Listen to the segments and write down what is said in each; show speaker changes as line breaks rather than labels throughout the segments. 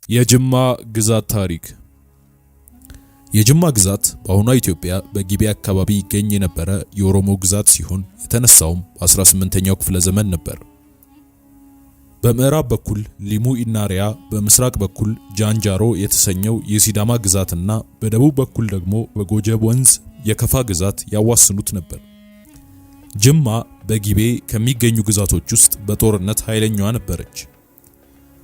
የጅማ ግዛት ታሪክ። የጅማ ግዛት በአሁኗ ኢትዮጵያ በጊቤ አካባቢ ይገኝ የነበረ የኦሮሞ ግዛት ሲሆን የተነሳውም በ18ኛው ክፍለ ዘመን ነበር። በምዕራብ በኩል ሊሙ ኢናሪያ፣ በምስራቅ በኩል ጃንጃሮ የተሰኘው የሲዳማ ግዛትና በደቡብ በኩል ደግሞ በጎጀብ ወንዝ የከፋ ግዛት ያዋስኑት ነበር። ጅማ በጊቤ ከሚገኙ ግዛቶች ውስጥ በጦርነት ኃይለኛዋ ነበረች።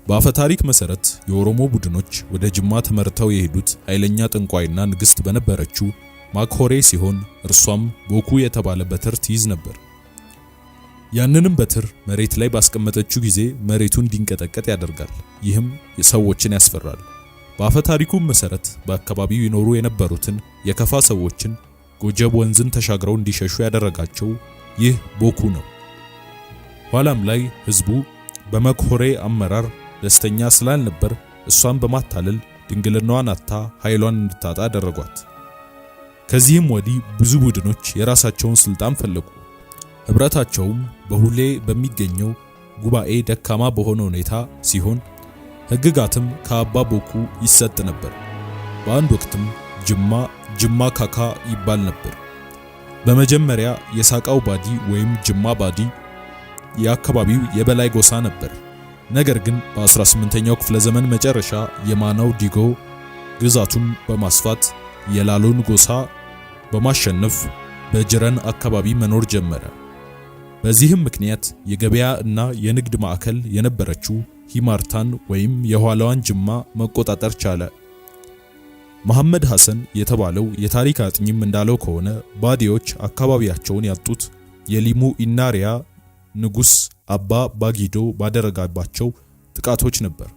በአፈ ታሪክ መሰረት የኦሮሞ ቡድኖች ወደ ጅማ ተመርተው የሄዱት ኃይለኛ ጠንቋይና ንግስት በነበረችው ማክሆሬ ሲሆን እርሷም ቦኩ የተባለ በትር ትይዝ ነበር። ያንንም በትር መሬት ላይ ባስቀመጠችው ጊዜ መሬቱ እንዲንቀጠቀጥ ያደርጋል። ይህም ሰዎችን ያስፈራል። በአፈ ታሪኩም መሰረት በአካባቢው ይኖሩ የነበሩትን የከፋ ሰዎችን ጎጀብ ወንዝን ተሻግረው እንዲሸሹ ያደረጋቸው ይህ ቦኩ ነው። ኋላም ላይ ህዝቡ በመክሆሬ አመራር ደስተኛ ስላልነበር እሷን በማታለል ድንግልናዋን አጥታ ኃይሏን እንድታጣ አደረጓት። ከዚህም ወዲህ ብዙ ቡድኖች የራሳቸውን ስልጣን ፈለጉ። ህብረታቸውም በሁሌ በሚገኘው ጉባኤ ደካማ በሆነ ሁኔታ ሲሆን ህግጋትም ከአባ ቦኩ ይሰጥ ነበር። በአንድ ወቅትም ጅማ ጅማ ካካ ይባል ነበር። በመጀመሪያ የሳቃው ባዲ ወይም ጅማ ባዲ የአካባቢው የበላይ ጎሳ ነበር። ነገር ግን በ18ኛው ክፍለ ዘመን መጨረሻ የማናው ዲጎ ግዛቱን በማስፋት የላሎን ጎሳ በማሸነፍ በጅረን አካባቢ መኖር ጀመረ። በዚህም ምክንያት የገበያ እና የንግድ ማዕከል የነበረችው ሂማርታን ወይም የኋላዋን ጅማ መቆጣጠር ቻለ። መሐመድ ሐሰን የተባለው የታሪክ አጥኚም እንዳለው ከሆነ ባዲዎች አካባቢያቸውን ያጡት የሊሙ ኢናሪያ ንጉስ አባ ባጊዶ ባደረጋባቸው ጥቃቶች ነበር።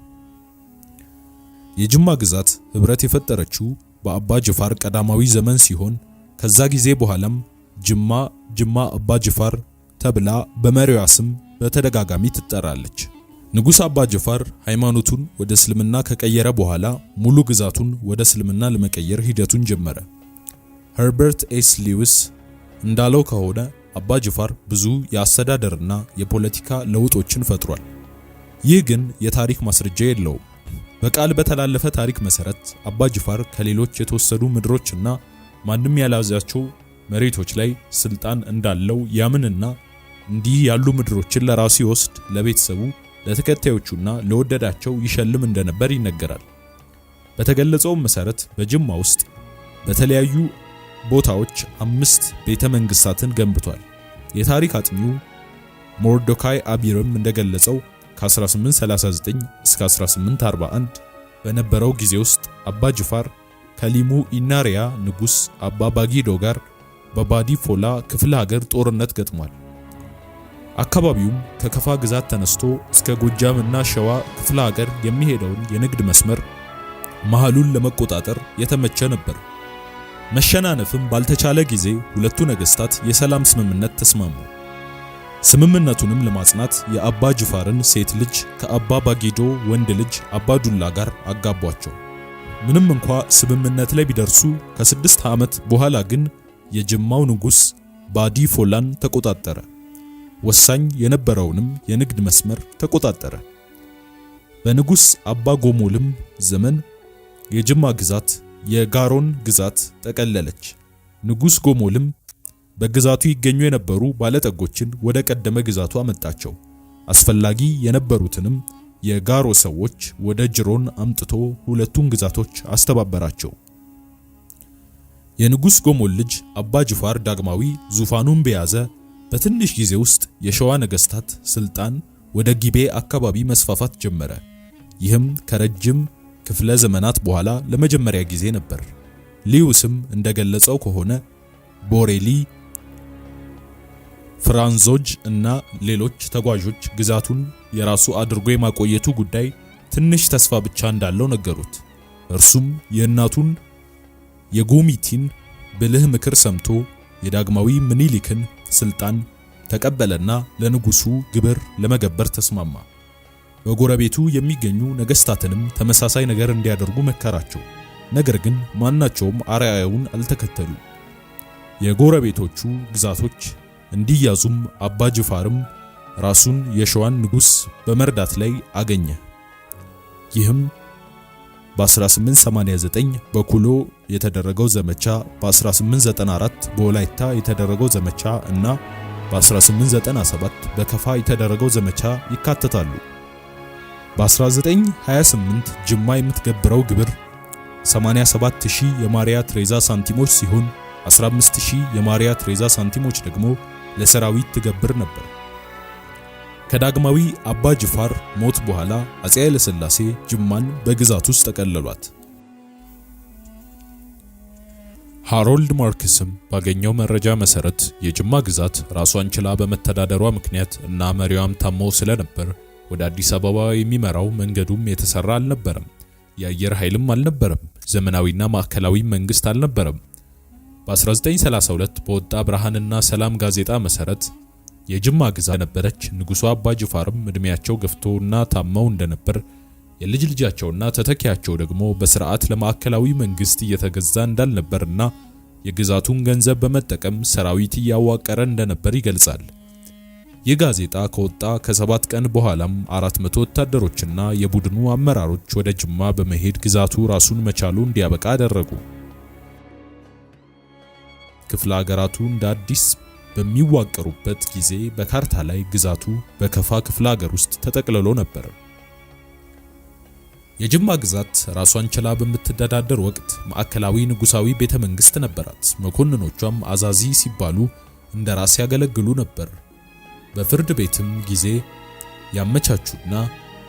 የጅማ ግዛት ህብረት የፈጠረችው በአባ ጅፋር ቀዳማዊ ዘመን ሲሆን ከዛ ጊዜ በኋላም ጅማ ጅማ አባ ጅፋር ተብላ በመሪዋ ስም በተደጋጋሚ ትጠራለች። ንጉስ አባ ጅፋር ሃይማኖቱን ወደ እስልምና ከቀየረ በኋላ ሙሉ ግዛቱን ወደ እስልምና ለመቀየር ሂደቱን ጀመረ። ኸርበርት ኤስ ሊዊስ እንዳለው ከሆነ አባ ጅፋር ብዙ የአስተዳደርና የፖለቲካ ለውጦችን ፈጥሯል። ይህ ግን የታሪክ ማስረጃ የለውም። በቃል በተላለፈ ታሪክ መሰረት አባ ጅፋር ከሌሎች የተወሰዱ ምድሮችና ማንም ያልያዛቸው መሬቶች ላይ ስልጣን እንዳለው ያምንና እንዲህ ያሉ ምድሮችን ለራሱ ይወስድ፣ ለቤተሰቡ፣ ለተከታዮቹና ለወደዳቸው ይሸልም እንደነበር ይነገራል። በተገለጸውም መሰረት በጅማ ውስጥ በተለያዩ ቦታዎች 5 ቤተ መንግስታትን ገንብቷል። የታሪክ አጥኚው ሞርዶካይ አቢርም እንደገለጸው ከ1839 እስከ 1841 በነበረው ጊዜ ውስጥ አባ ጅፋር ከሊሙ ኢናሪያ ንጉስ አባ ባጊዶ ጋር በባዲ ፎላ ክፍለ ሀገር ጦርነት ገጥሟል። አካባቢውም ከከፋ ግዛት ተነስቶ እስከ ጎጃም እና ሸዋ ክፍለ ሀገር የሚሄደውን የንግድ መስመር መሃሉን ለመቆጣጠር የተመቸ ነበር። መሸናነፍም ባልተቻለ ጊዜ ሁለቱ ነገስታት የሰላም ስምምነት ተስማሙ። ስምምነቱንም ለማጽናት የአባ ጅፋርን ሴት ልጅ ከአባ ባጊዶ ወንድ ልጅ አባ ዱላ ጋር አጋቧቸው። ምንም እንኳ ስምምነት ላይ ቢደርሱ ከ6 ዓመት በኋላ ግን የጅማው ንጉስ ባዲ ፎላን ተቆጣጠረ። ወሳኝ የነበረውንም የንግድ መስመር ተቆጣጠረ። በንጉስ አባ ጎሞልም ዘመን የጅማ ግዛት የጋሮን ግዛት ጠቀለለች። ንጉስ ጎሞልም በግዛቱ ይገኙ የነበሩ ባለጠጎችን ወደ ቀደመ ግዛቱ አመጣቸው። አስፈላጊ የነበሩትንም የጋሮ ሰዎች ወደ ጅሮን አምጥቶ ሁለቱን ግዛቶች አስተባበራቸው። የንጉስ ጎሞል ልጅ አባ ጅፋር ዳግማዊ ዙፋኑን በያዘ በትንሽ ጊዜ ውስጥ የሸዋ ነገስታት ስልጣን ወደ ጊቤ አካባቢ መስፋፋት ጀመረ። ይህም ከረጅም ክፍለ ዘመናት በኋላ ለመጀመሪያ ጊዜ ነበር። ሊዊስም እንደገለጸው ከሆነ ቦሬሊ፣ ፍራንዞጅ እና ሌሎች ተጓዦች ግዛቱን የራሱ አድርጎ የማቆየቱ ጉዳይ ትንሽ ተስፋ ብቻ እንዳለው ነገሩት። እርሱም የእናቱን የጎሚቲን ብልህ ምክር ሰምቶ የዳግማዊ ምኒልክን ስልጣን ተቀበለና ለንጉሱ ግብር ለመገበር ተስማማ። በጎረቤቱ የሚገኙ ነገስታትንም ተመሳሳይ ነገር እንዲያደርጉ መከራቸው። ነገር ግን ማናቸውም አርአያውን አልተከተሉ። የጎረቤቶቹ ግዛቶች እንዲያዙም አባ ጅፋርም ራሱን የሸዋን ንጉስ በመርዳት ላይ አገኘ። ይህም በ1889 በኩሎ የተደረገው ዘመቻ፣ በ1894 በወላይታ የተደረገው ዘመቻ እና በ1897 በከፋ የተደረገው ዘመቻ ይካተታሉ። በ1928 ጅማ የምትገብረው ግብር 87000 የማሪያ ትሬዛ ሳንቲሞች ሲሆን 15000 የማሪያ ትሬዛ ሳንቲሞች ደግሞ ለሰራዊት ትገብር ነበር። ከዳግማዊ አባ ጅፋር ሞት በኋላ አፄ ኃይለ ሥላሴ ጅማን በግዛት ውስጥ ጠቀለሏት። ሃሮልድ ማርክስም ባገኘው መረጃ መሰረት የጅማ ግዛት ራሷን ችላ በመተዳደሯ ምክንያት እና መሪዋም ታመው ስለነበር ወደ አዲስ አበባ የሚመራው መንገዱም የተሰራ አልነበረም። የአየር ኃይልም አልነበረም። ዘመናዊና ማዕከላዊ መንግስት አልነበረም። በ1932 በወጣ ብርሃንና ሰላም ጋዜጣ መሰረት የጅማ ግዛት ነበረች። ንጉሱ አባ ጅፋርም እድሜያቸው ገፍቶና ታመው እንደነበር የልጅ ልጃቸውና ተተኪያቸው ደግሞ በስርዓት ለማዕከላዊ መንግስት እየተገዛ እንዳልነበርና የግዛቱን ገንዘብ በመጠቀም ሰራዊት እያዋቀረ እንደነበር ይገልጻል። ይህ ጋዜጣ ከወጣ ከ7 ቀን በኋላም 400 ወታደሮችና የቡድኑ አመራሮች ወደ ጅማ በመሄድ ግዛቱ ራሱን መቻሉ እንዲያበቃ አደረጉ። ክፍለ ሀገራቱ እንደ አዲስ በሚዋቀሩበት ጊዜ በካርታ ላይ ግዛቱ በከፋ ክፍለ ሀገር ውስጥ ተጠቅልሎ ነበር። የጅማ ግዛት ራሷን ችላ በምትተዳደር ወቅት ማዕከላዊ ንጉሳዊ ቤተ መንግስት ነበራት። መኮንኖቿም አዛዚ ሲባሉ እንደ ራስ ያገለግሉ ነበር። በፍርድ ቤትም ጊዜ ያመቻቹና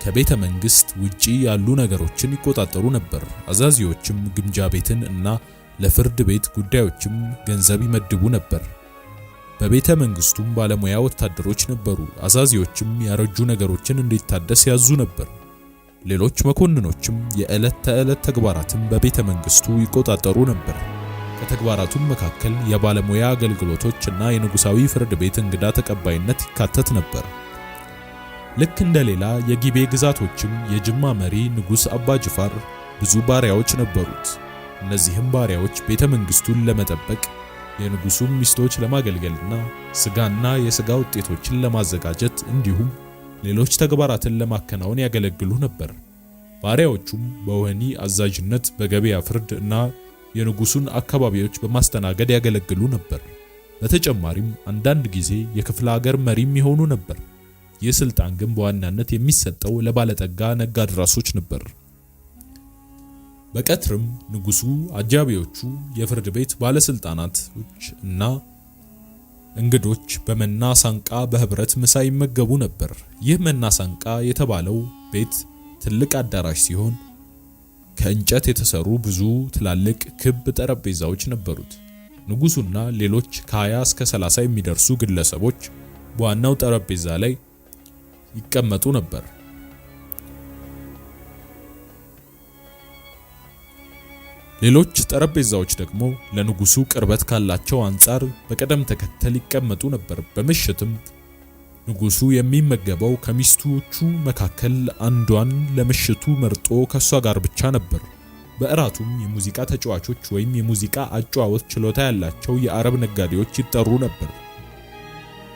ከቤተ መንግስት ውጪ ያሉ ነገሮችን ይቆጣጠሩ ነበር። አዛዚዎችም ግምጃ ቤትን እና ለፍርድ ቤት ጉዳዮችም ገንዘብ ይመድቡ ነበር። በቤተ መንግስቱም ባለሙያ ወታደሮች ነበሩ። አዛዚዎችም ያረጁ ነገሮችን እንዲታደስ ያዙ ነበር። ሌሎች መኮንኖችም የዕለት ተዕለት ተግባራትን በቤተ መንግስቱ ይቆጣጠሩ ነበር። ከተግባራቱም መካከል የባለሙያ አገልግሎቶች እና የንጉሳዊ ፍርድ ቤት እንግዳ ተቀባይነት ይካተት ነበር። ልክ እንደ ሌላ የጊቤ ግዛቶችም የጅማ መሪ ንጉስ አባ ጅፋር ብዙ ባሪያዎች ነበሩት። እነዚህም ባሪያዎች ቤተ መንግስቱን ለመጠበቅ፣ የንጉሱን ሚስቶች ለማገልገልና ስጋና የስጋ ውጤቶችን ለማዘጋጀት እንዲሁም ሌሎች ተግባራትን ለማከናወን ያገለግሉ ነበር። ባሪያዎቹም በወህኒ አዛዥነት፣ በገበያ ፍርድ እና የንጉሱን አካባቢዎች በማስተናገድ ያገለግሉ ነበር። በተጨማሪም አንዳንድ ጊዜ የክፍለ ሀገር መሪም ይሆኑ ነበር። ይህ ስልጣን ግን በዋናነት የሚሰጠው ለባለጠጋ ነጋድራሶች ነበር። በቀትርም ንጉሱ፣ አጃቢዎቹ፣ የፍርድ ቤት ባለስልጣናቶች እና እንግዶች በመና ሳንቃ በህብረት ምሳ ይመገቡ ነበር። ይህ መና ሳንቃ የተባለው ቤት ትልቅ አዳራሽ ሲሆን ከእንጨት የተሰሩ ብዙ ትላልቅ ክብ ጠረጴዛዎች ነበሩት። ንጉሱና ሌሎች ከ20 እስከ 30 የሚደርሱ ግለሰቦች በዋናው ጠረጴዛ ላይ ይቀመጡ ነበር። ሌሎች ጠረጴዛዎች ደግሞ ለንጉሱ ቅርበት ካላቸው አንጻር በቅደም ተከተል ይቀመጡ ነበር። በምሽትም ንጉሱ የሚመገበው ከሚስቶቹ መካከል አንዷን ለምሽቱ መርጦ ከሷ ጋር ብቻ ነበር። በእራቱም የሙዚቃ ተጫዋቾች ወይም የሙዚቃ አጨዋወት ችሎታ ያላቸው የአረብ ነጋዴዎች ይጠሩ ነበር።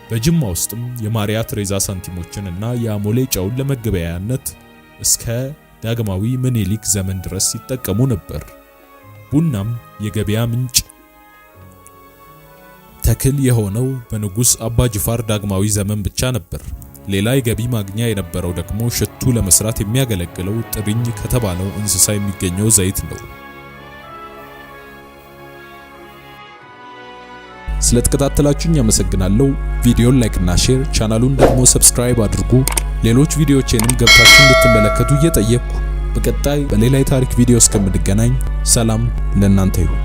በጅማ ውስጥም የማሪያ ትሬዛ ሳንቲሞችን እና የአሞሌ ጨውን ለመገበያያነት እስከ ዳግማዊ ምኒልክ ዘመን ድረስ ይጠቀሙ ነበር። ቡናም የገበያ ምንጭ ተክል የሆነው በንጉስ አባ ጅፋር ዳግማዊ ዘመን ብቻ ነበር። ሌላ የገቢ ማግኛ የነበረው ደግሞ ሽቱ ለመስራት የሚያገለግለው ጥሪኝ ከተባለው እንስሳ የሚገኘው ዘይት ነው። ስለተከታተላችሁኝ አመሰግናለሁ። ቪዲዮን like እና share፣ ቻናሉን ደግሞ subscribe አድርጉ። ሌሎች ቪዲዮዎቼንም ገብታችሁ እንድትመለከቱ እየጠየቅኩ በቀጣይ በሌላ የታሪክ ቪዲዮ እስከምንገናኝ ሰላም ለእናንተ ይሁን።